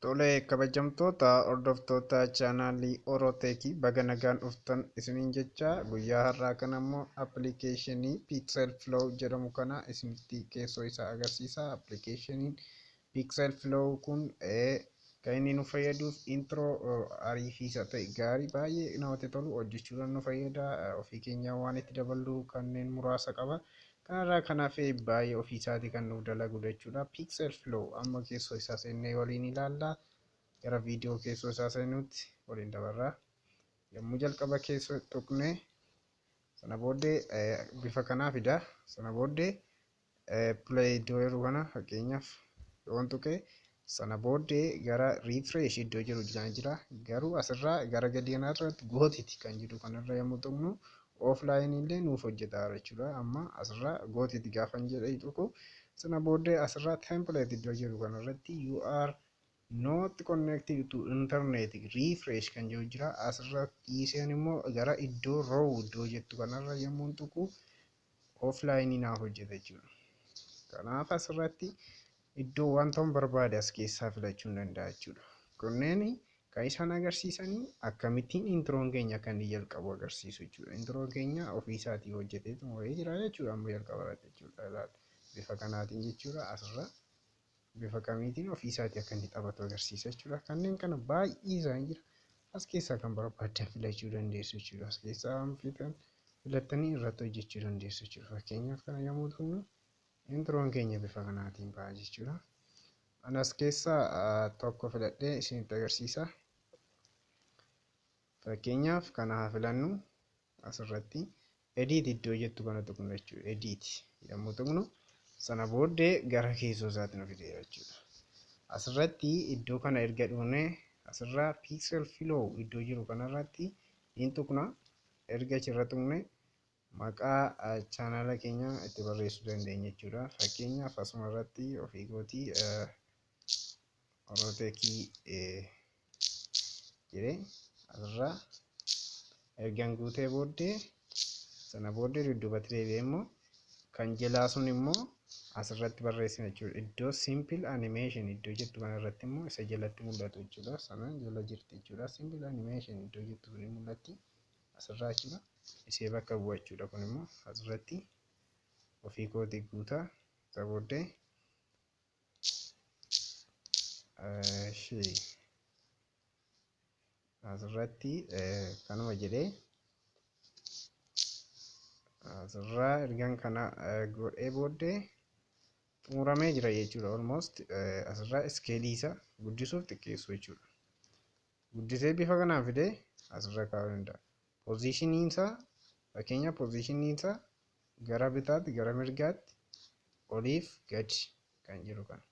Tole, kabajamtoota hordoftoota chaanaalii Orooteekii, baga nagaan dhuftan isiniin jecha. Guyyaa har'aa kana immoo appilikeeshinii Pixel Flow jedhamu kana isinitti keessoo isaa agarsiisa. Appilikeeshiniin Pixel Flow kun kan inni nu fayyaduuf intro ariifiisa ta'e gaarii baay'ee namatti tolu hojjechuudhaan nu fayyada. Ofii keenyaa waan itti daballu kanneen muraasa qaba. Kanarraa kanaaf baay'ee ofii isaatii kan nuuf dalagu jechuudha. Pixel Flow amma keessoo isaa seennee waliin ilaalla. Gara viidiyoo keessoo isaa seenuutti waliin dabarra. Yommuu jalqaba keessoo tuqne, sana booddee bifa kanaa fida. Sana booddee play iddoo jiru kana fakkeenyaaf yoon tuqe, sana booddee gara refresh iddoo jiru jira. Garuu asirraa gara gadi kanarratti got it kan jedhu kanarra yommuu tuqnu offline illee nuuf hojjeta jechuudha. Amma asirraa got it gaafan jedhee tuqu, sana booddee asirraa template iddoo jiru kanarratti "You are not connected to internet, refresh" kan jedhu jira. Asirra dhiiseen immoo gara iddoo raw iddoo jettu kanarra yommuu tuqu offline naaf hojjeta jechuudha. Kanaaf asirratti iddoo wanta barbaade as keessaa filachuu hin danda'a jechuudha. Kunneen kan isaan agarsiisanii akkamittiin introon keenya akka inni jalqabu agarsiisu jechuudha. Introon keenya ofii isaatii hojjetee xumuree jira jechuudha amma jalqaba irratti jechuudha. Bifa kanaatiin jechuudha, asirra bifa kamiitiin ofii isaatii akka inni taphatu agarsiisa jechuudha. Kanneen kana baay'ee isaanii jira. As keessaa kan barbaadan filachuu dandeessu jechuudha. As keessaa filattanii irratti hojjechuu dandeessu jechuudha. Fakkeenyaaf kana yommuu tuqnu introon keenya bifa kanaatiin ba'a jechuudha. Ani as keessaa tokko filadhee isinitti agarsiisa. Fakkeenyaaf kana haa filannu. Asirratti edit iddoo jettu kana tuqnu jechuudha. Edit yommuu tuqnu, sana booddee gara keessoo isaatti nu fideera jechuudha. Asirratti iddoo kana erga dhufnee, asirraa Pixel Flow iddoo jiru kanarratti hin tuqna. Erga achirra tuqne, maqaa chaanaala keenyaa itti barreessuu dandeenya jechuudha. Fakkeenyaaf asuma irratti ofii kootii Orootekii jedhee asirraa ergan guutee booddee, sana booddee dudduubatti deebi'ee immoo kan jalaa sun immoo asirratti barreessina jechuudha. Iddoo simple animation iddoo jettu kanarratti immoo isa jalatti mul'atu jechuudha. Sana jala jirti jechuudha. Simple animation iddoo jettu sun mul'atti asirraa jechuudha. Isee bakka bu'a jechuudha. Kun immoo asirratti ofii kootii guutaa. Isa booddee ishee asirratti kanuma jedhee asirraa ergan kana godhee booddee xumuramee jira jechuudha. Almost asirraa scaleii isaa guddisuuf xiqqeessuu jechuudha. Guddisee bifa kanaan fidee asirra kaa'uu danda'a. Positioniin isaa, fakkeenya positioniin isaa gara bitaatti, gara mirgaatti, oliif gadi kan jiru kana.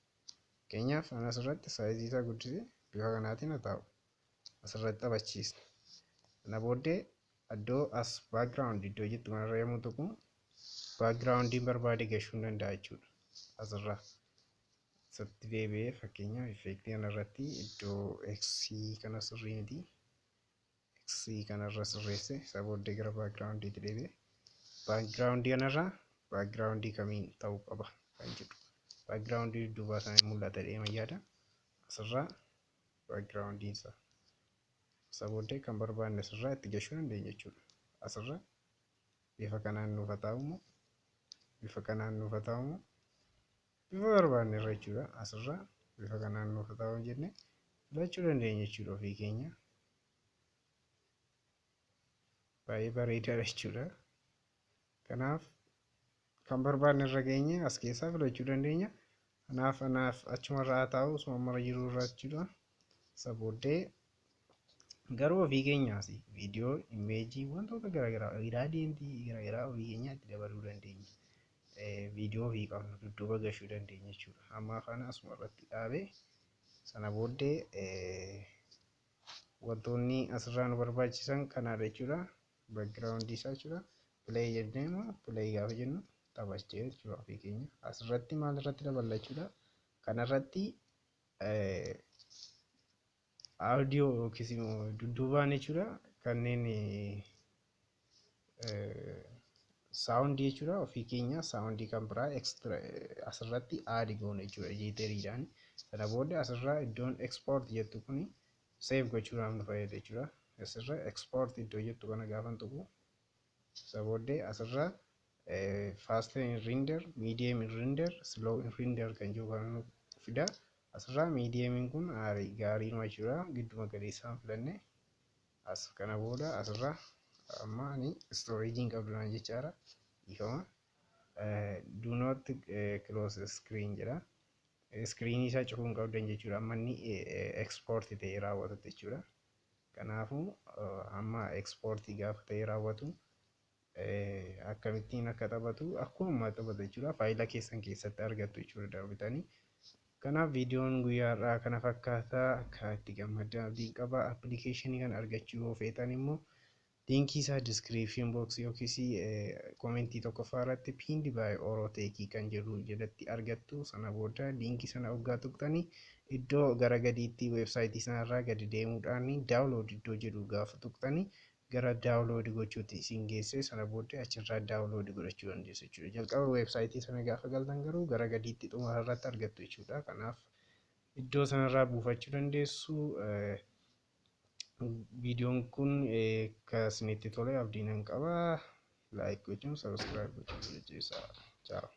Fakkeenyaaf ani asirratti sizeii isaa guddisee bifa kanaatiin haa taa'u. Asirratti taphachiisna. Sana booddee iddoo as background iddoo jettu kanarra yommuu tuqu, backgroundiin barbaade gashuu hin danda'a jechuudha. Asirraa isatti deebi'ee fakkeenyaaf effectii kanarratti iddoo X kana sirrii miti. X kanarra sirreesse, isa booddee gara backgroundiitti deebi'e. Backgroundii kanarraa backgroundii kamiin ta'uu qaba kan jedhu. Backgroundii dudduubaa isaanii mul'ata jedhee yaada. Asirraa backgroundiin isaa. Isa booddee kan barbaanne asirraa itti gashuu dandeenya jechuudha. Asirra bifa kanaan nuuf haa taa'u moo, bifa kanaan nuuf haa taa'u moo, bifa barbaanne irra jechuudha. Asirraa bifa kanaan nuuf haa taa'u jennee filachuu dandeenya jechuudha ofii keenya. Baay'ee bareedaadha jechuudha. Kanaaf kan barbaanne irra geenye as keessaa filachuu dandeenya. Kanaaf anaaf achumarra haa taa'u, osuma mara jiru irra jechuudha. Isa booddee garuu ofii keenyaas viidiyoo, imageii, wantoota garaagaraa, gradientii garaagaraa ofii keenyaa itti dabaluu dandeenya. Viidiyoo ofii qabnu dudduuba gashuu dandeenya jechuudha. Amma kana asuma irratti dhaabee, sana booddee wantoonni asirraa nu barbaachisan kanaadha jechuudha. Backgroundii isaa jechuudha. Play jennee immoo play gaafa jennu taphachee jechuudha ofii keenya. Asirratti maal irratti daballa jechuudha. Kanarratti audio yookiis immoo dudduubaan jechuudha kanneen soundii jechuudha, ofii keenya soundii kan biraa extra asirratti add goona jechuudha jitteriidhaan. Sana booda asirraa iddoon export jettu kuni save gochuudhaaf nu fayyada jechuudha. Asirra export iddoo jettu kana gaafan tuqu, isa booddee asirraa fast in render, medium in render, slow in render kan jiru kana nu fida. Asirraa mediumiin kun gaariidhuma jechuudha. Gidduma galeessaan filanne. As kana booda asirraa amma ani storageiin qabdu naan jechaadha. Dhiifama. Do not close screen jedha. Screenii isaa cufuu hin qabdan jechuudha. Amma inni export ta'ee raawwatutti jechuudha. Kanaafuu amma export gaafa ta'ee raawwatu akkamittiin akka taphatu, akkuma taphatu jechuudha. Faayila keessan keessatti argattu jechuudha darbitanii. Kanaaf viidiyoon guyyaa har'aa kana fakkaata. Akka itti gammaddan abdiin qaba. Appilikeeshinii kana argachuu yoo feetan immoo liinkii isaa description boxii yookiis commentii tokkoffaa irratti pinned by Orotech kan jedhu jalatti argattu. Sana booda liinkii sana hoggaa tuqxanii iddoo gara gadiitti weebsaayitii sanarraa gadi deemuudhaan download iddoo jedhu gaafa tuqxanii gara download gochuutti isin geesse. Sana booda achirraa download godhachuu dandeessu jechuudha. Jalqaba weebsaayitii sana gaafa galtan garuu gara gadiitti xumura irratti argattu jechuudha. Kanaaf iddoo sanarraa buufachuu dandeessu. Viidiyoon kun akka isinitti tole abdii nan qaba. Like gochuun, subscribe gochuun jajjabeessaa. Ciao.